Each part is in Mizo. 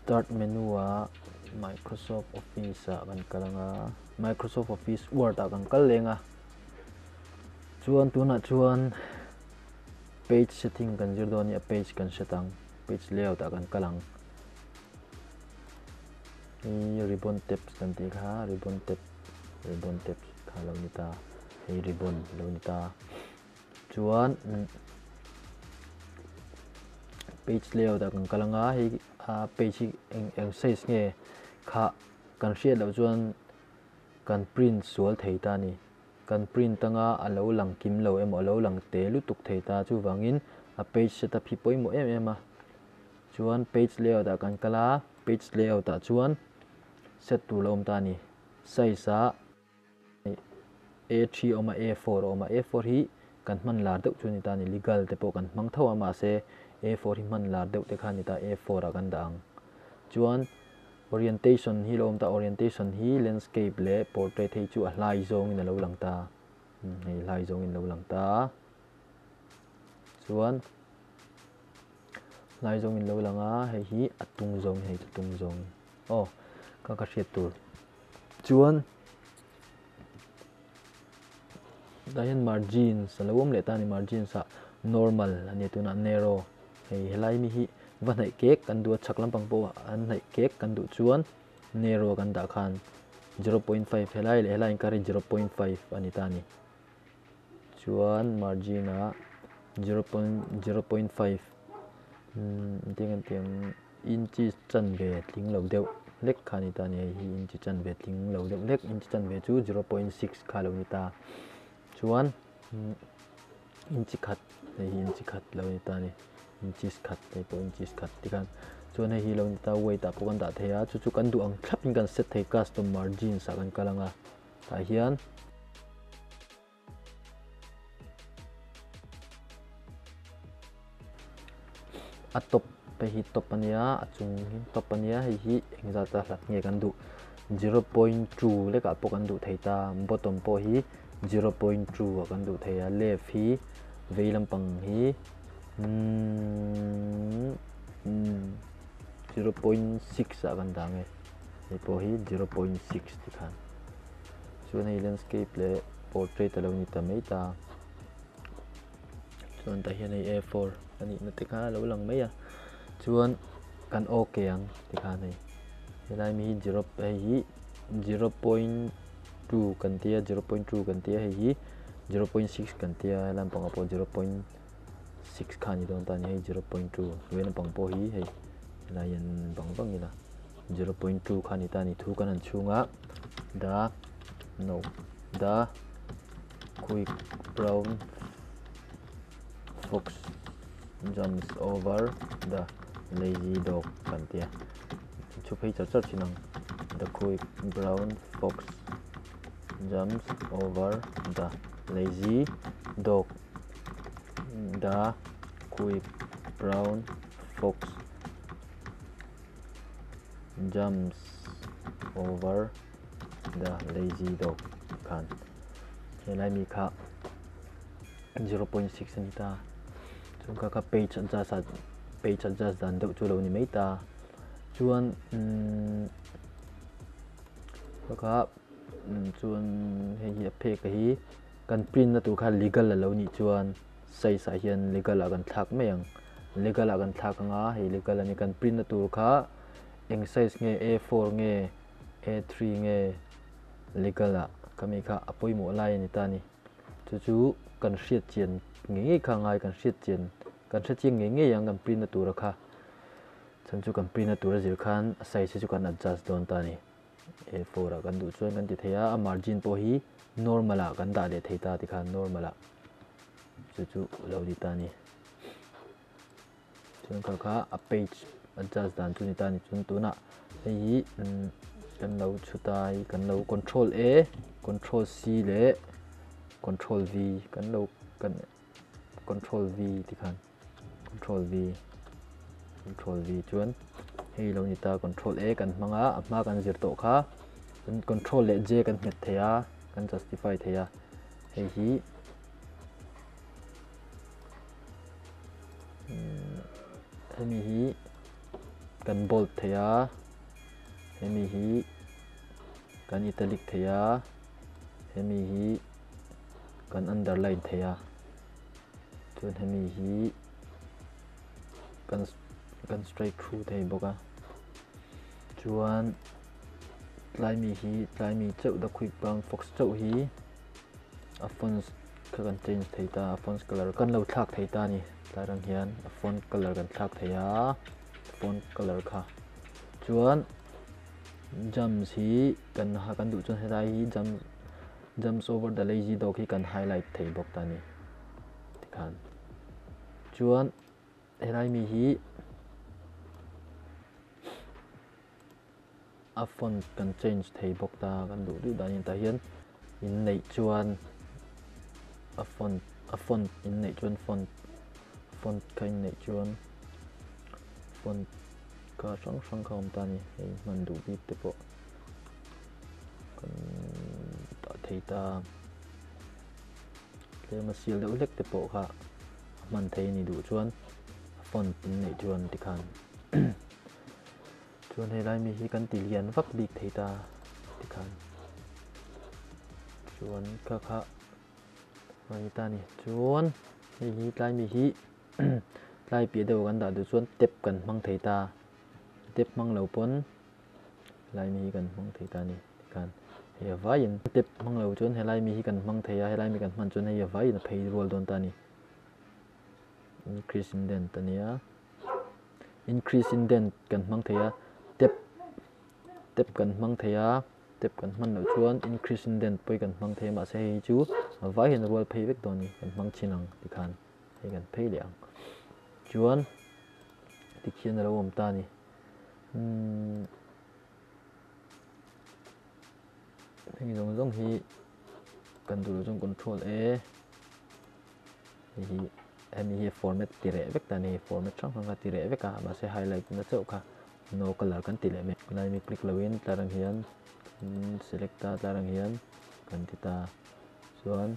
Start menu ah Microsoft Office ah kan kal anga, Microsoft Office Word ah kan kal leng a. Chuan tunah chuan page setting kan zir dawn a ni, a page kan set ang, page layout ah kan kal ang. Hei ribbon tabs kan tih kha, ribbon tab, ribbon tabs kha lo ni ta, hei ribbon lo ni ta. Chuan page layout ah kan kal anga hei a page hi eng eng size nge kha kan hriat loh chuan kan print sual thei ta a ni. Kan print anga a lo lang kim lo emaw a lo lang te lutuk thei ta chuvangin a page setup hi pawimawh em em a. Chuan page layout ah kan kal a, page layout ah chuan set tur la awm ta a ni. Size ah. A3 awm a, A4 a awm a, A4 hi kan hman lar deuh chu a ni ta a ni, legal te pawh kan hmang tho a mahse A4 hi hman lar deuh te kha a ni ta, A4 ah kan dah ang. Chuan orientation hi lo awm ta, orientation hi landscape leh portrait hei chu a hlai zawngin a lo lang ta, hei hlai zawngin a lo lang ta. Chuan hlai zawngin a lo lang a, hei hi a tung zawngin hei chu tung zawngin aw ka ka hriat tur. Chuan tah hian margins a lo awm leh ta a ni margins ah normal a nia tunah narrow hei helai mi hi va hnaih kek kan duh a chhak lampang pawh an hnaih kek kan duh chuan narrow kan dah khan 0.5 helai leh helai inkar hi 0.5 a ni ta a ni chuan margin ah 0.0.5 engtin nge tiang inches chanve tling lo deuh hlek kha a ni ta a ni hei hi inchi chanve tling lo deuh hlek inchi chanve chu 0.6 kha lo ni ta chuan inchi khat hei hi inchi khat lo ni ta a ni inches khat hei pawh inches khat tikhan chuan hei hi lo ni ta weight ah pawh kan dah thei a chu chu kan duh ang thlap in kan set thei custom margins ah kan kal ang a tah hian. A top hei hi top a nia a chung hi top a nia hei hi engzat a hlat nge kan duh 0.2 lekah pawh kan duh thei ta bottom pawh hi 0.2 ah kan duh thei a left hi vei lampang hi umm 0.6 ah kan dah ang e hei pawh hi 0.6 tikhan chuan hei landscape leh portrait a lo ni ta mai ta chuan tah hian hei A4 a nihna te kha a lo lang mai a chuan kan ok ang tikhan hei helai mi hi zero hei hi 0.2 kan tia 0.2 kan tia hei hi 0.6 kan tia helai lampangah pawh 0.6 kha a ni dawn ta a ni hei 0.2 vei lampang pawh hi hei helai hian bang vang ila 0.2 kha a ni ta a ni thu kan han chhung a the no the quick brown fox jumps over the lazy dog kan tia chu phei char char thin ang the quick brown fox jumps over the lazy dog the quick brown fox jumps over the lazy dog khan helai mi kha 0.6 a ni ta chuan kha kha page adjust a page adjust dan deuh chu lo ni mai ta chuan umm kha kha chuan hei hi a phek a hi kan print na tur kha legal a lo nih chuan size ah hian legal ah kan thlak mai ang legal ah kan thlak anga hei legal a ni kan print na tur kha eng size nge A4 nge A3 nge legal ah ka mi kha a pawimawh lai a ni ta a ni chu chu kan hriat chian ngei ngei kha ngai kan hriat chian kan hre chiang ngei ngei ang kan print na tura kha chhan chu kan print na tura zir khan a size hi chu kan adjust dawn ta a ni A4 ah kan duh chuan kan ti thei a a margin pawh hi normal ah kan dah leh thei ta tikhan normal ah chu chu lo ni ta a ni. Chuan kha kha a page adjust dan chu ni ta ni chuan tunah hei hi kan lo chhut a hei kan lo control A control C leh control V kan lo kan control V tikhan control V control V chuan hei lo ni ta control A kan hmang a a hma kan zir tawh kha chuan control leh J kan hmet thei a kan justify thei a hei hi Hemi hi kan bold thei a, hemi hi kan italic thei a, hemi hi kan underline thei a, chuan hemi hi kan kan strike through thei bawk a, chuan tlai mi hi tlai mi chauh the quick brown fox chauh hi a fonts kha kan change thei ta a fonts color kan lo thlak thei ta a ni tlai rang hian a font color kan thlak thei a font color kha chuan jumps hi kan ha kan duh chuan helai hi jump jumps over the lazy dog hi kan highlight thei bawk ta a ni tikhan chuan helai mi hi a font kan change thei bawk ta kan duh duh danin tah hian in neih chuan a font a font in neih chuan font font kha in neih chuan font kha hrang hrang kha awm ta a ni hei hman duh bik te pawh kan dah thei ta tlem a sial deuh hlek te pawh kha a hman thei a ni duh chuan a font in neih chuan tikhan. Chuan helai mi hi kan ti lian vak bik thei ta tikhan chuan kha kha a ni ta ni chuan hei hi tlai mi hi tlai piah deuh kan dah duh chuan tap kan hmang thei ta tap hmang lo pawn helai mi hi kan hmang thei ta ni tikhan hei a vaiin tap hmang lo chuan helai mi hi kan hmang thei a helai mi kan hman chuan hei a vaiin a phei rual dawn ta ni increase indent a nia. Increase indent kan hmang thei a, tap tap kan hmang thei a, tap kan hman loh chuan increase indent pawh hi kan hmang thei a mahse hei hi chu a vai hian a rual phei vek dawn a ni kan hmang chin ang tikhan hei kan phei leh ang chuan tikhian a lo awm ta a ni umm heng zawng zawng hi kan duh loh chuan control a. Hei hi hemi hi format ti reh vek ta a ni format hrang hrang kha ti reh vek a mahse highlight na chauh kha no colour kan ti leh mai lai mi click lo in tlar ang hian select ta tlar ang hian kan ti ta chuan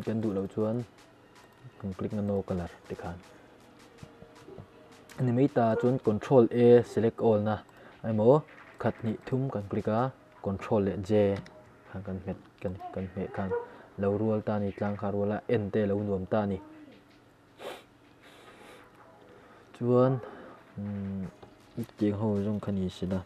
kan duh loh chuan kan click na no colour ti khan ani mai ta chuan control a select all na emaw khat hnih thum kan click a control leh j khan kan hmet kan kan hmeh khan lo rual ta a ni tlang kha rual a en te lo nuam ta a ni chuan umm tiang ho zawng kha ni se la.